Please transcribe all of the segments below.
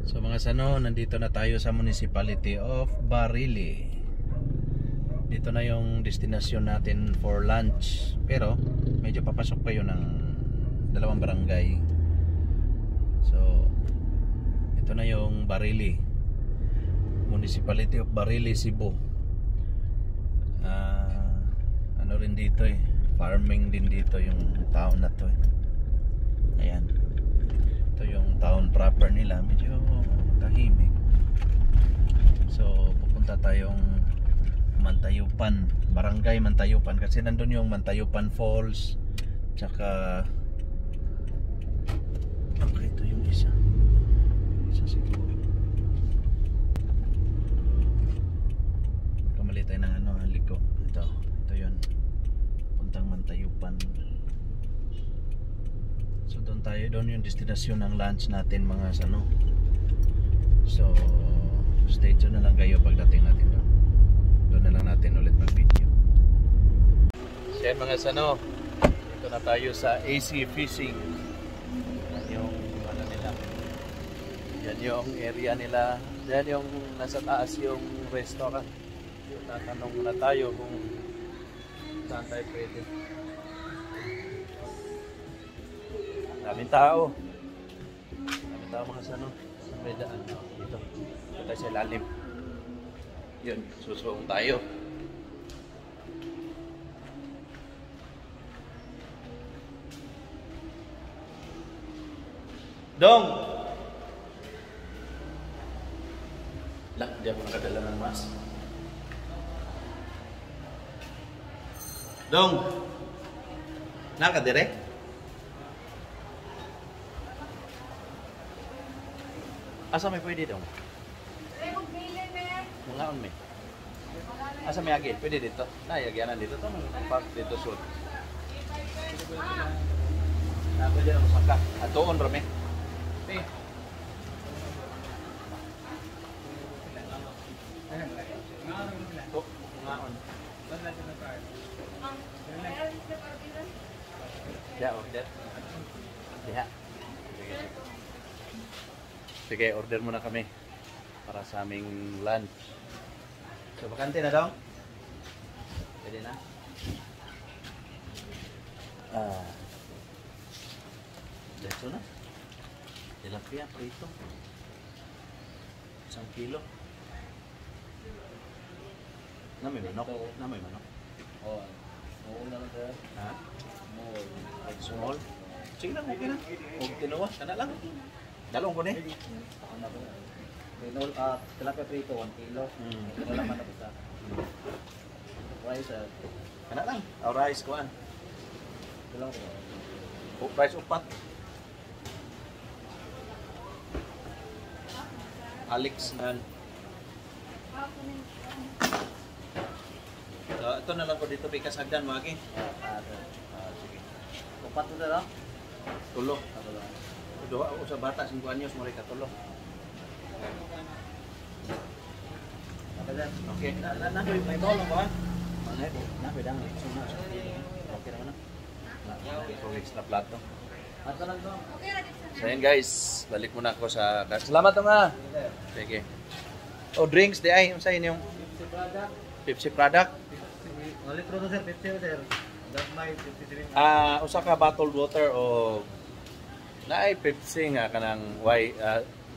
So mga sano, nandito na tayo sa Municipality of Barili. Dito na yung destinasyon natin for lunch. Pero medyo papasok pa yun ng dalawang barangay. So ito na yung Barili. Municipality of Barili, Cebu. Ano rin dito eh, farming din dito yung town na to eh. Ayan. Ito yung town proper nila, medyo tahimik. So pupunta tayong Mantayupan, Barangay Mantayupan, kasi nandun yung Mantayupan Falls. Tsaka okay, ito yung isa. Isa siguro. Kamali tayo ng ano, liko. Ito yun. Puntang Mantayupan. So doon tayo, doon yung destinasyon ng lunch natin mga sano. So stay tuned na lang kayo pagdating natin doon. Doon na lang natin ulit mag-video. So yan mga sano, dito na tayo sa AC Fishing. Yan yung ano nila. Yan yung area nila. Yan yung nasa taas yung restaurant. So, tatanong muna tayo kung saan tayo pwede. Daming tao. Daming tao mga sano. Saan may daan? Dito. Dito tayo sa ilalim. Yun, susuong tayo. Dong! Lah, di ako nakadala ng mask. Dong! Nakadire? Asa may pwede dong? Mga on may. Asa may agi? Pwede dito. Nayagyanan dito to. Park dito sur. Na pwede na masaka. Atoon rame. Eh. To, mga on. Ya, order. Diha. Sige, sige. Sige, order muna kami para sa aming lunch. So, bakante na daw? Pwede na? Dito na. Tilapia, prito. 1 kilo. Na may manok. Na may manok. Oo. Oo na lang sir. Ha? Small. Small. Sige lang, okay na. Huwag tinuwa. Sana lang. Dalawang ko ni. Ano ko? Pinol, tilapia prito, 1 kilo. Wala man ako sa. Rice, sir. Kana lang. O rice kuan. Ilang ko. O, rice upat. Alex nan. So, ito na lang ko dito pikas hagdan magi. Sir. Sige. Upat na lang. Tulo. Ako lang. Duha ako sa bata 5 anyos mo rin katulo. Okay, sir. Okay, na na na may tolo ba? Mga na pwede ang so na. Okay naman na. Na, extra plato. Ato lang to. So ayan guys, balik muna ako sa... Salamat nga. Sige. Oh, drinks di ay unsa inyong Pepsi product. Pepsi product? Mga litro to sir, Pepsi sir. That may 57. Usa ka bottled water o naay Pepsi nga kanang Y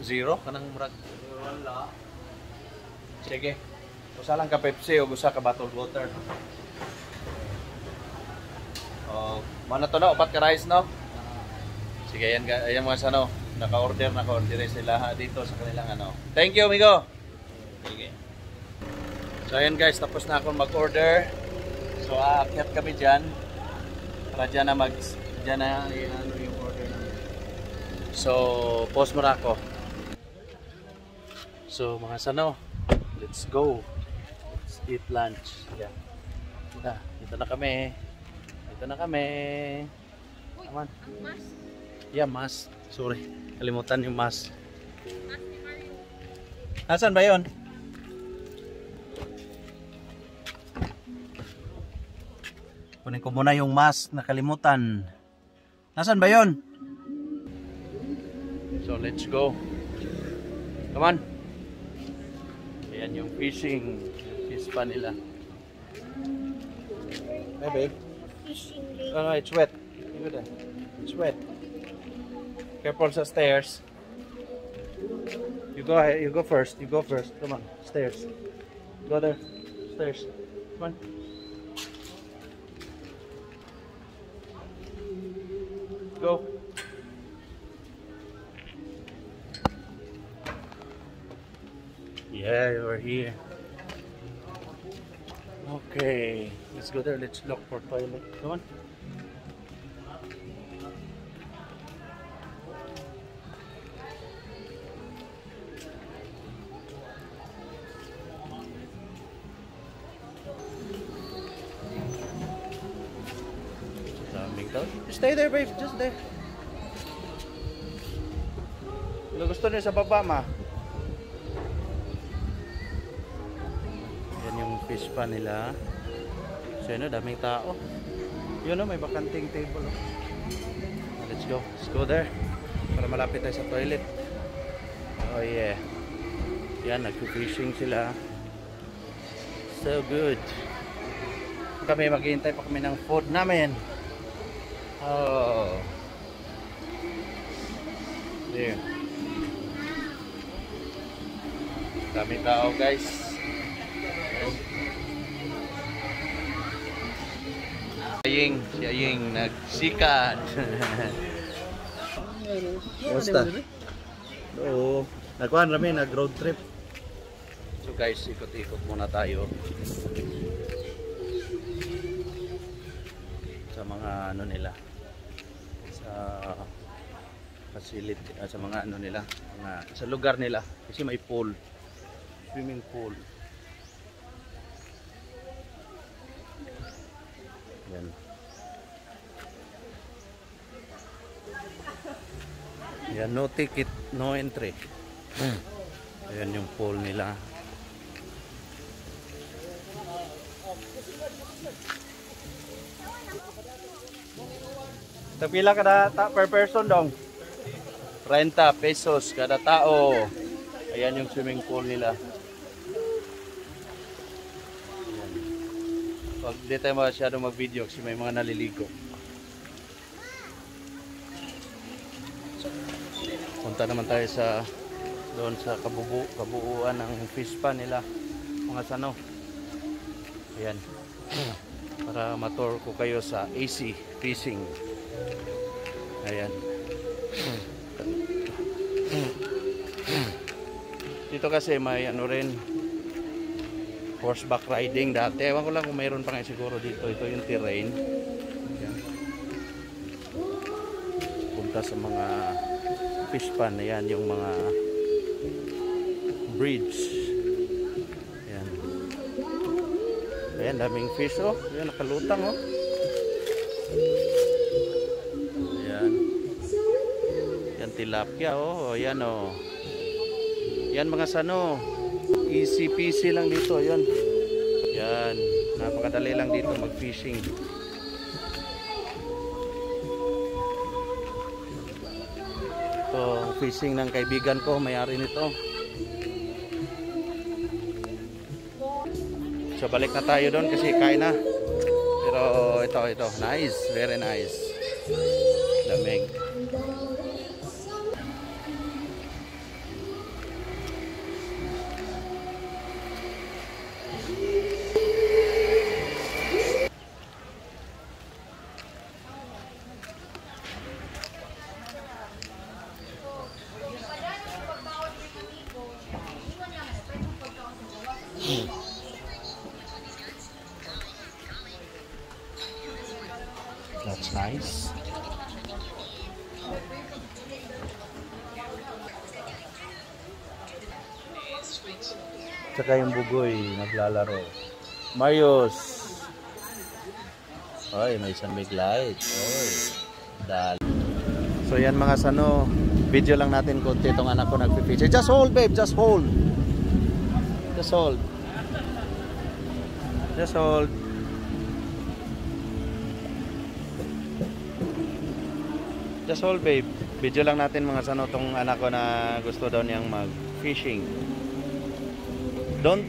zero kanang murag. Wala. Sige. Usa lang ka Pepsi o usa ka bottled water. Oh, mao na to na upat ka rice no? Sige, ayan, ayan mga sano, naka-order sila dito sa kanilang ano. Thank you, amigo. Sige. So ayan guys, tapos na akong mag-order. So aakyat kami diyan. Para diyan na diyan na ano yung order namin. So pause muna ako. So mga sano, let's go. Let's eat lunch. Yeah. Yeah, dito na kami. Dito na kami. Aman. Yeah, mask. Sorry, kalimutan yung mask. Nasaan ba yun? Kunin ko muna yung mask, nakalimutan. Nasaan ba yun? So let's go. Come on. Ayan yung fishing. Fish pa nila. Hey, babe. Fishing lake. Oh, no, it's wet. You go there. It's wet. Careful sa stairs. You go ahead. You go first. You go first. Come on. Stairs. Go there. Stairs. Come on. Go. Yeah, we're here. Okay, let's go there. Let's look for toilet. Come on. Daming tao. Stay there, babe. Just there. Ano gusto niyo sa baba, ma? Yan yung fish pa nila. So yun, oh, daming tao. Yun oh, may bakanting table. Oh. Let's go. Let's go there. Para malapit tayo sa toilet. Oh yeah. Yan, nag-fishing sila. So good. Kami, maghihintay pa kami ng food namin. Oh. There. Daming tao, guys. Aying, si Aying nagsikat. Basta. Oo. Nagkuhan rami, nag road trip. So guys, ikot-ikot muna tayo sa mga ano nila, sa facility, sa mga ano nila, mga, sa lugar nila kasi may pool, swimming pool. Yan. Yan, no ticket, no entry. Ayan yung pool nila. Tagpila kada ta per person dong? 30 pesos kada tao. Ayan yung swimming pool nila. Ayan. Pag di tayo masyado mag-video kasi may mga naliligo. Punta naman tayo sa doon sa kabuuan ng fish pan nila, mga sano. Ayan. Para ma-tour ko kayo sa AC Fishing. Ayan. Dito kasi may ano rin, horseback riding dati. Ewan ko lang kung mayroon pa ngayon siguro dito. Ito yung terrain. Ayan. Punta sa mga fish pan. Ayan yung mga bridge. Ayan. Ayan, daming fish oh. Ayan, nakalutang oh. Ayan. Ayan, tilapia oh. Ayan oh. Ayan mga sano. Easy peasy lang dito. Ayan. Ayan. Napakadali lang dito mag-fishing. Ito, fishing ng kaibigan ko. May-ari nito. So balik na tayo doon kasi kain na. Pero ito. Nice. Very nice. Lamig. That's nice. Tsaka yung bugoy naglalaro. Marius. Ay, may San Mig light. Oy. Dal. So yan mga sano, video lang natin konti itong anak ko nagpi-feature. Just hold, babe, just hold. Just hold. Just hold. Just hold, babe. Video lang natin, mga sano, tong anak ko na gusto daw niyang mag-fishing. Don't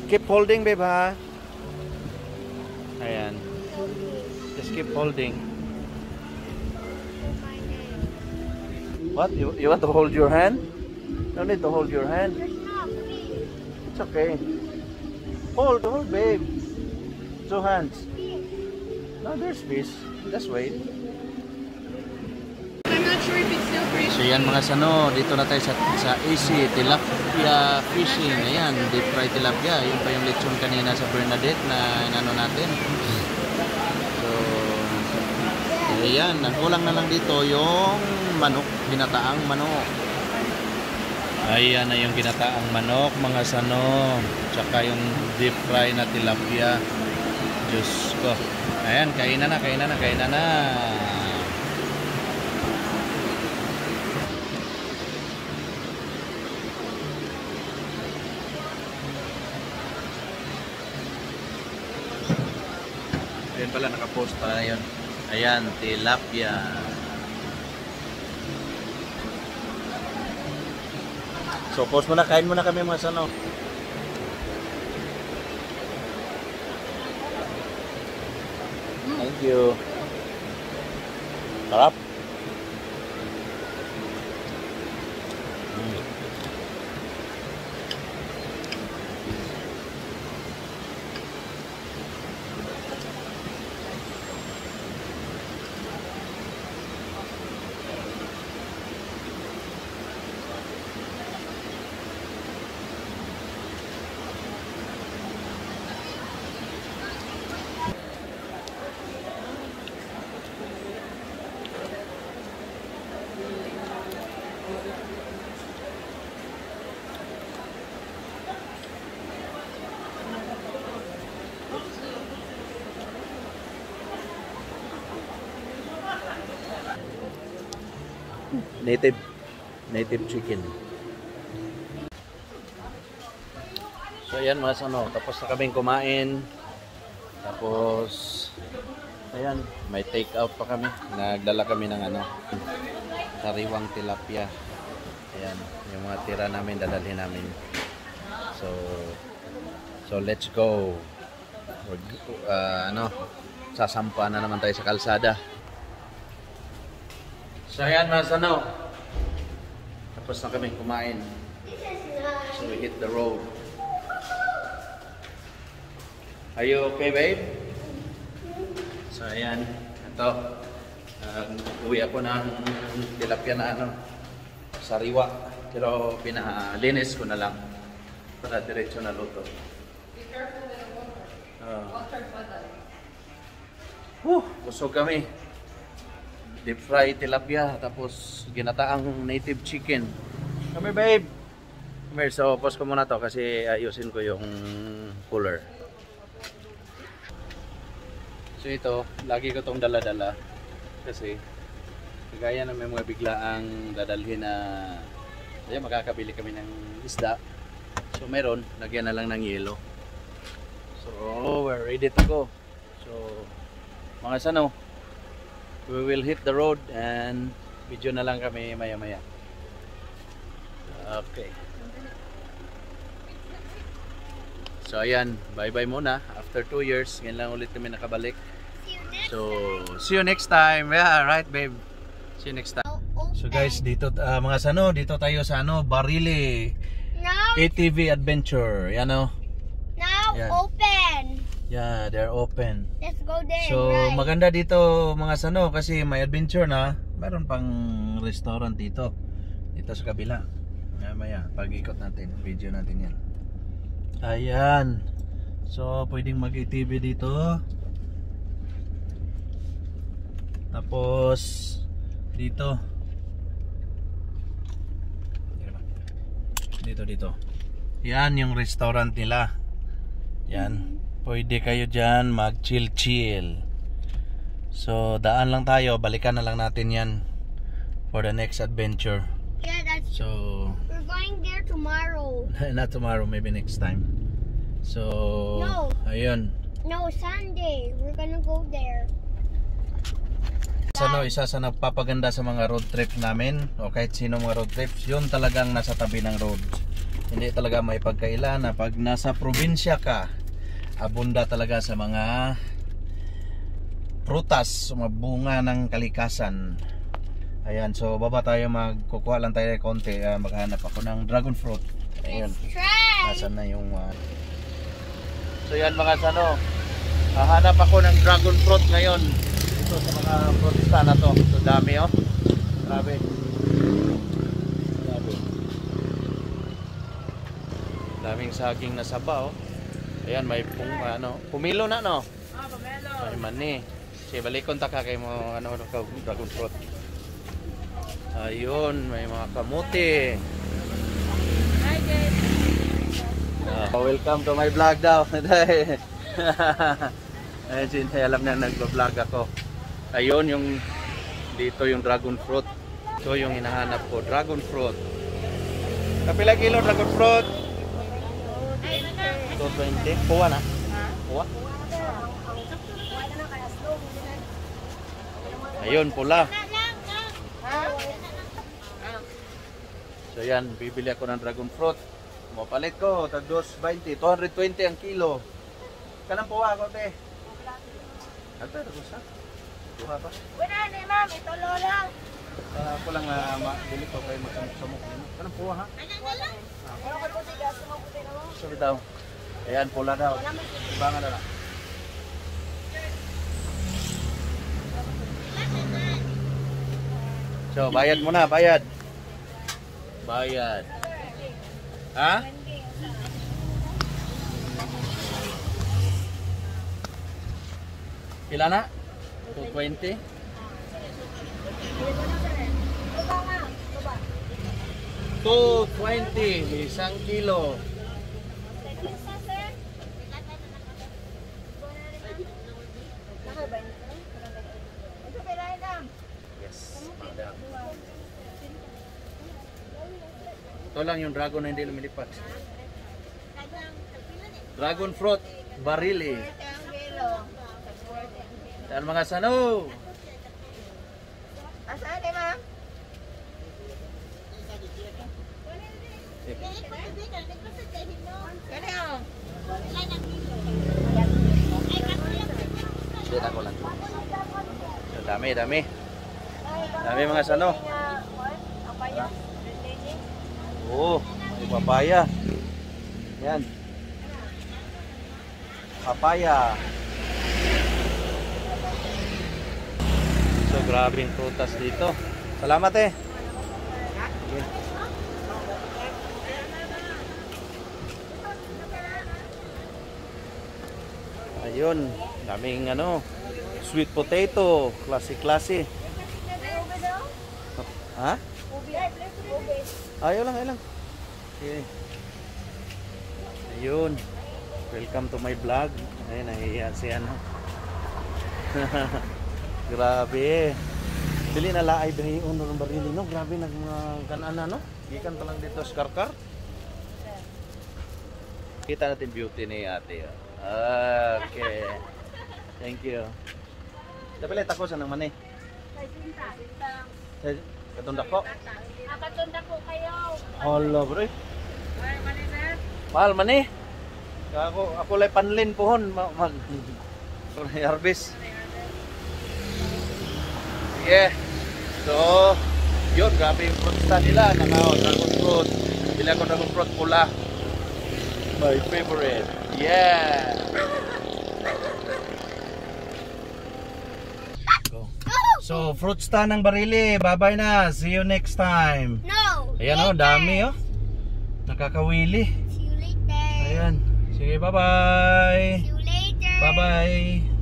keep holding, babe, ha? Ayan. Just keep holding. What? You want to hold your hand? No need to hold your hand. There's not fish. It's okay. Hold, hold, babe. Two hands. Fish. No, there's fish. Just wait. I'm not sure if it's still fresh. So yan, mga sano, dito na tayo sa AC Tilapia Fishing. Ayan, deep fried tilapia. Yun pa yung lechon kanina sa Bernadette na inano natin. So, ayan, ang kulang na lang dito yung manok, ginataang manok. Ayan na yung ginataang manok, mga sano. Tsaka yung deep fry na tilapia. Diyos ko. Ayan, kainan na, kainan na, kainan na. Ayun pala, nakapost pa yun. Ayan, tilapia. So, pause muna. Kain muna kami, mga sano. Thank you. Sarap. Native chicken. So ayan, mga sano, tapos na kaming kumain. Tapos ayan, may take out pa kami. Nagdala kami ng ano, sariwang tilapia. Ayan, yung mga tira namin dadalhin namin. So let's go. Ano, sasampa na naman tayo sa kalsada. So ayan, mga sano, tapos na kami kumain. So we hit the road. Are you okay, babe? So ayan, ito. Uwi ako ng tilapia na ano, sariwa. Pero pinalinis ko na lang para diretso na luto. Be careful with the water. Ah. Water puddle. Whew, busog kami. Deep fry tilapia, tapos ginataang native chicken. Come here, babe. Come here. So, pause ko muna to kasi ayusin ko yung cooler. So ito, lagi ko tong dala-dala kasi kagaya na may mga biglaang dadalhin na ayan, makakabili kami ng isda. So meron, lagyan na lang ng yelo. So we're ready to go. So mga sano, we will hit the road and video na lang kami maya-maya. Okay. So ayan, bye-bye muna. After 2 years, ngayon lang ulit kami nakabalik. See you next So, see you next time. Yeah, right, babe. See you next time. time. So guys, dito mga sano, dito tayo sa ano, Barili Now, ATV Adventure. Yan o. now Yan. open. Yeah, they're open. Let's go there. So, Right. maganda dito, mga sano, kasi may adventure na. Meron pang restaurant dito. Dito sa kabila. Maya maya, pag-ikot natin, video natin yan. Ayan. So, pwedeng mag-ATV dito. Tapos, dito. Dito, dito. Yan yung restaurant nila. Yan. Pwede kayo dyan mag-chill-chill. So, daan lang tayo. Balikan na lang natin yan for the next adventure. Yeah, that's. So, We're going there tomorrow. not tomorrow, maybe next time. So, No. ayun. No, Sunday. We're gonna go there. Sa no, isa sa nagpapaganda sa mga road trip namin o kahit sino mga road trips, yun talagang nasa tabi ng road. Hindi talaga may pagkaila na pag nasa probinsya ka, abunda talaga sa mga prutas, mga bunga ng kalikasan. Ayan, so baba tayo, magkukuha lang tayo konti, maghanap ako ng dragon fruit. Ayun. Let's try. Nasaan na yung So yan mga sano, hahanap ako ng dragon fruit ngayon dito sa mga protesta na to. So dami oh. Grabe. Grabe. Daming saging na saba oh. Ayan, may pung, ano, pumilo na no. Ah, pomelo. May mani. Sige, balikon ta ka kay mo ano ka dragon fruit. Ayun, may mga kamuti. Hi, guys. Welcome to my vlog daw. Ayun, si Inday, alam niya nagba-vlog ako. Ayun yung dito yung dragon fruit. So yung hinahanap ko, dragon fruit. Kapila kilo dragon fruit? 220. Kuha na. Kuha. Ayun, pula. So yan, bibili ako ng dragon fruit. Mapalit ko, tag 220, 220 ang kilo. Kanang puwa ako, te. Ato, ako sa. Kuha pa. Wala ni ma'am, ito lola. Ako lang mabili ko kay magsamok-samok. Kanang puwa ha? Ano na lang? Sorry daw. Ayan, pula daw. Timbangan na lang. So, bayad muna, bayad. Bayad. Ha? Pila na? 220? 220, 1 kilo. Yes, madam. Ito lang yung dragon na hindi lumilipad. Dragon fruit, barili. Yan mga sano. Asaan eh, ma'am? Kani oh. Dito ako lang. So, dami, dami. Dami mga sano. Oo, may papaya. Yan. Papaya. So, grabe yung prutas dito. Salamat eh. Okay. Ayun, daming ano, sweet potato, klase-klase. Ha? Ayaw lang, ayaw lang. Okay. Ayun. Welcome to my vlog. Ayun, nahihiya si ano. Grabe. Dili na laay bihion ng barili no. Grabe nag mga kanana no. Gikan pa lang dito sa Karkar. Kita natin beauty ni ate. Oh. Okay. Thank you. Dapat ako sa nang mani. Katong dako. Nakatunda po kayo. Hala bro. Mahal man eh. Ako lay panlin pohon mag sorry, harvest. Yeah. So, yun, grabe yung fruit stand nila. Naka, oh, dragon fruit. Bili ako dragon fruit pula. My favorite. Yeah. Go. So, fruit stand ng Barili. Bye-bye na. See you next time. No. Ayan oh, Later. Dami oh. Nakakawili. See you later. Ayan. Sige, bye-bye. See you later. Bye-bye.